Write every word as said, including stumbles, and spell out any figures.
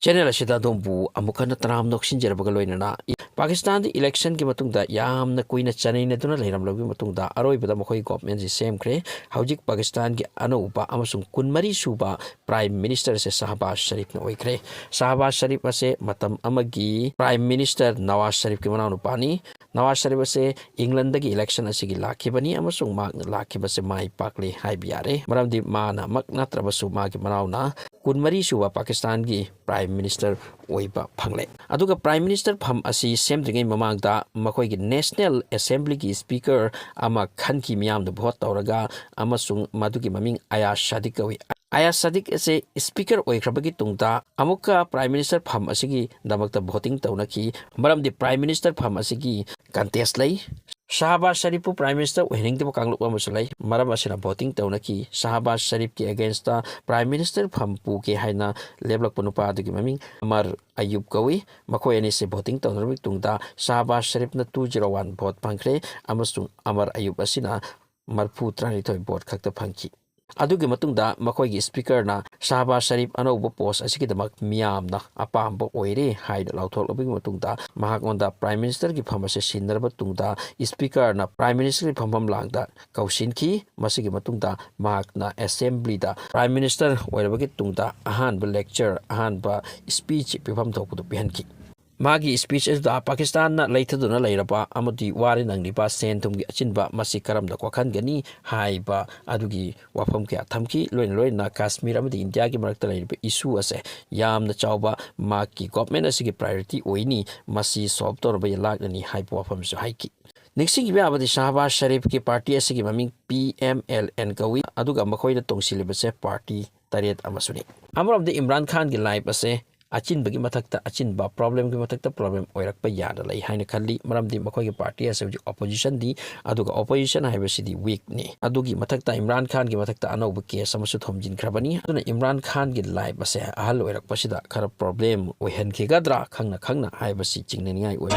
Channel ꯑꯁꯤꯗ ꯑꯗꯣꯝꯕꯨ ꯑꯃꯨꯛ ꯍꯟꯅ ꯇꯔꯥꯝꯅ ꯑꯣꯛꯁꯤꯟꯖꯔꯕꯒ ꯂꯣꯏꯅꯅ, ꯏ-, ꯄꯥꯀꯤꯁꯇꯥꯟꯗ election ꯒꯤ ꯃꯇꯨꯡꯗ ꯌꯥꯝꯅ ꯀꯨꯏꯅ ꯆꯅꯩꯅꯗꯨꯅ ꯂꯩꯔꯝꯂꯕꯒꯤ ꯃꯇꯨꯡꯗ ꯑꯔꯣꯏꯕꯗ ꯃꯈꯣꯏ government ꯁꯤ ꯁꯦꯝꯈ꯭ꯔꯦ꯫ ꯍꯧꯖꯤꯛ ꯄꯥꯀꯤꯁꯇꯥꯟꯒꯤ ꯑꯅꯧꯕ ꯑꯃꯁꯨꯡ ꯀꯨꯟꯃꯔꯤ ꯁꯨꯕ Prime Minister ꯑꯁꯦ ꯁꯍꯕꯥꯖ ꯁꯔꯤꯐꯅ ꯑꯣꯏꯈ꯭ꯔꯦ꯫ ꯁꯍꯕꯥꯖ ꯁꯔꯤꯐ ꯑꯁꯦ ꯃꯇꯝ ꯑꯃꯒꯤ Prime Minister ꯅꯋꯥꯖ ꯁꯔꯤꯐꯀꯤ ꯃꯅꯥꯎꯅꯨꯄꯥꯅꯤ꯫ ꯅꯋꯥꯖ ꯁꯔꯤꯐ ꯑꯁꯦ ꯏꯪꯂꯟꯗꯒꯤ election ꯑꯁꯤꯒꯤ ꯂꯥꯛꯈꯤꯕꯅꯤ ꯑꯃꯁꯨꯡ ꯃꯍꯥꯛꯅ ꯂꯥꯛꯈꯤꯕꯁꯦ ꯃꯥꯏ ꯄꯥꯛꯂꯦ ꯍꯥꯏꯕ ꯌꯥꯔꯦ, ꯃꯔꯝꯗꯤ ꯃꯥꯅꯃꯛ ꯅꯠꯇ꯭ꯔꯕꯁꯨ ꯃꯥꯒꯤ ꯃꯅꯥꯎꯅ ꯀꯨꯟꯃꯔꯤ ꯁꯨꯕ ꯄꯥꯀꯤꯁꯇꯥꯟꯒꯤ Prime Minister ꯑꯣꯏꯕ ꯐꯪꯂꯦ꯫ ꯑꯗꯨꯒ Prime Minister ꯐꯝ ꯑꯁꯤ ꯁꯦꯝꯗ꯭ꯔꯤꯉꯩ ꯃꯃꯥꯡꯗ ꯃꯈꯣꯏꯒꯤ National Assembly ꯒꯤ Speaker ꯑꯃ ꯈꯟꯈꯤ ꯃꯤꯌꯥꯝꯅ vote ꯇꯧꯔꯒ, ꯑꯃꯁꯨꯡ ꯃꯗꯨꯒꯤ ꯃꯃꯤꯡ ꯑꯌꯥꯖ ꯁꯥꯗꯤꯛ ꯀꯧꯏ꯫ ꯑꯌꯥꯖ ꯁꯥꯗꯤꯛ ꯑꯁꯦ Speaker ꯑꯣꯏꯈ꯭ꯔꯕꯒꯤ ꯇꯨꯡꯗ ꯑꯃꯨꯛꯀ Prime Minister ꯐꯝ ꯑꯁꯤꯒꯤꯗꯃꯛꯇ voting ꯇꯧꯅꯈꯤ, ꯃꯔꯝꯗꯤ Prime Minister ꯐꯝ ꯑꯁꯤꯒꯤ contest ꯂꯩ꯫ ꯁꯍꯕꯥꯖ ꯁꯔꯤꯐꯄꯨ Prime Minister ꯑꯣꯏꯍꯟꯅꯤꯡꯗꯕ ꯀꯥꯡꯂꯨꯞ ꯑꯃꯁꯨ ꯂꯩ, ꯃꯔꯝ ꯑꯁꯤꯅ voting ꯇꯧꯅꯈꯤ꯫ ꯁꯍꯕꯥꯖ ꯁꯔꯤꯐꯀꯤ against ꯇ Prime Minister ꯐꯝ ꯄꯨꯒꯦ ꯍꯥꯏꯅ ꯂꯦꯞꯂꯛꯄ ꯅꯨꯄꯥ ꯑꯗꯨꯒꯤ ꯃꯃꯤꯡ ꯑꯃꯔ ꯑꯌꯨꯕ ꯀꯧꯏ꯫ ꯃꯈꯣꯏ ꯑꯅꯤꯁꯤ voting ꯇꯧꯅꯔꯕ ꯃꯇꯨꯡꯗ ꯁꯍꯕꯥꯖ ꯁꯔꯤꯐꯅ two zero one vote ꯐꯪꯈ꯭ꯔꯦ ꯑꯃꯁꯨꯡ ꯑꯃꯔ ꯑꯌꯨꯕ ꯑꯁꯤꯅ ꯃꯔꯤꯐꯨ ꯇꯔꯥꯅꯤꯊꯣꯏ vote ꯈꯛꯇ ꯐꯪꯈꯤ꯫ ꯑꯗꯨꯒꯤ ꯃꯇꯨꯡꯗ ꯃꯈꯣꯏꯒꯤ Speaker ꯅ ꯁꯍꯕꯥꯖ ꯁꯔꯤꯐ ꯑꯅꯧꯕ post ꯑꯁꯤꯒꯤꯗꯃꯛ ꯃꯤꯌꯥꯝꯅ ꯑꯄꯥꯝꯕ ꯑꯣꯏꯔꯦ ꯍꯥꯏꯅ ꯂꯥꯎꯊꯣꯛꯂꯕꯒꯤ ꯃꯇꯨꯡꯗ, ꯃꯍꯥꯛꯉꯣꯟꯗ Prime Minister ꯒꯤ ꯐꯝ ꯑꯁꯤ ꯁꯤꯟꯅꯔꯕ ꯇꯨꯡꯗ, Speaker ꯅ Prime Minister ꯒꯤ ꯐꯝꯐꯝ ꯂꯥꯡꯗ ꯀꯧꯁꯤꯟꯈꯤ꯫ ꯃꯁꯤꯒꯤ ꯃꯇꯨꯡꯗ ꯃꯍꯥꯛꯅ Assembly ꯗ Prime Minister ꯑꯣꯏꯔꯕꯒꯤ ꯇꯨꯡꯗ ꯑꯍꯥꯟꯕ lecture, ꯑꯍꯥꯟꯕ speech ꯄꯤꯐꯝ ꯊꯣꯛꯄꯗꯨ ꯄꯤꯍꯟꯈꯤ꯫ ꯃꯥꯒꯤ speech ꯑꯗꯨꯗ ꯄꯥꯀꯤꯁꯇꯥꯟꯅ ꯂꯩꯊꯗꯨꯅ ꯂꯩꯔꯕ ꯑꯃꯗꯤ ꯋꯥꯔꯤ ꯅꯪꯂꯤꯕ ꯁꯦꯟ ꯊꯨꯝꯒꯤ ꯑꯆꯤꯟꯕ ꯃꯁꯤ ꯀꯔꯝꯅ ꯀꯣꯛꯍꯟꯒꯅꯤ ꯍꯥꯏꯕ ꯑꯗꯨꯒꯤ ꯋꯥꯐꯝ ꯀꯌꯥ ꯊꯝꯈꯤ꯫ ꯂꯣꯏꯅ ꯂꯣꯏꯅꯅ ꯀꯥꯁꯃꯤꯔ ꯑꯃꯗꯤ ꯏꯟꯗꯤꯌꯥꯒꯤ ꯃꯔꯛꯇ ꯂꯩꯔꯤꯕ issue ꯑꯁꯦ ꯌꯥꯝꯅ ꯆꯥꯎꯕ ꯃꯍꯥꯛꯀꯤ government ꯑꯁꯤꯒꯤ priority ꯑꯣꯏꯅꯤ, ꯃꯁꯤ solve ꯇꯧꯅꯕ ꯂꯥꯛꯂꯅꯤ ꯍꯥꯏꯕ ꯋꯥꯐꯝꯁꯨ ꯍꯥꯏꯈꯤ꯫ ꯅꯤꯡꯁꯤꯡꯕ ꯌꯥꯕꯗꯤ ꯁꯍꯕꯥꯖ ꯁꯔꯤꯐꯀꯤ party ꯑꯁꯤꯒꯤ ꯃꯃꯤꯡ P M L N ꯀꯧꯏ, ꯑꯗꯨꯒ ꯃꯈꯣꯏꯅ ꯇꯣꯡꯁꯤꯜꯂꯤꯕꯁꯦ party ꯇꯔꯦꯠ ꯑꯃꯁꯨꯅꯤ꯫ ꯑꯃꯔꯣꯝꯗ ꯏꯝꯔꯥꯟ ꯈꯥꯟꯒꯤ life ꯑꯁꯦ ꯑꯆꯤꯟꯕꯒꯤ ꯃꯊꯛꯇ ꯑꯆꯤꯟꯕ, problemꯒꯤ ꯃꯊꯛꯇ problem ꯑꯣꯏꯔꯛꯄ ꯌꯥꯅ ꯂꯩ ꯍꯥꯏꯅ ꯈꯜꯂꯤ, ꯃꯔꯝꯗꯤ ꯃꯈꯣꯏꯒꯤ party ꯑꯁꯦ ꯍꯧꯖꯤꯛ oppositionꯅꯤ, ꯑꯗꯨꯒ opposition ꯍꯥꯏꯕꯁꯤꯗꯤ weakꯅꯤ꯫ ꯑꯗꯨꯒꯤ ꯃꯊꯛꯇ ꯏꯝꯔꯥꯟ ꯈꯥꯟꯒꯤ ꯃꯊꯛꯇ ꯑꯅꯧꯕ case ꯑꯃꯁꯨ ꯊꯣꯝꯖꯤꯟꯈ꯭ꯔꯕꯅꯤ꯫ ꯑꯗꯨꯅ ꯏꯝꯔꯥꯟ ꯈꯥꯟꯒꯤ life ꯑꯁꯦ ꯑꯍꯜ ꯑꯣꯏꯔꯛꯄꯁꯤꯗ ꯈꯔ problem ꯑꯣꯏꯍꯟꯈꯤꯒꯗ꯭ꯔꯥ ꯈꯪꯅ ꯈꯪꯅ ꯍꯥꯏꯕꯁꯤ ꯆꯤꯡꯅꯅꯤꯡꯉꯥꯏ ꯑꯣꯏ꯫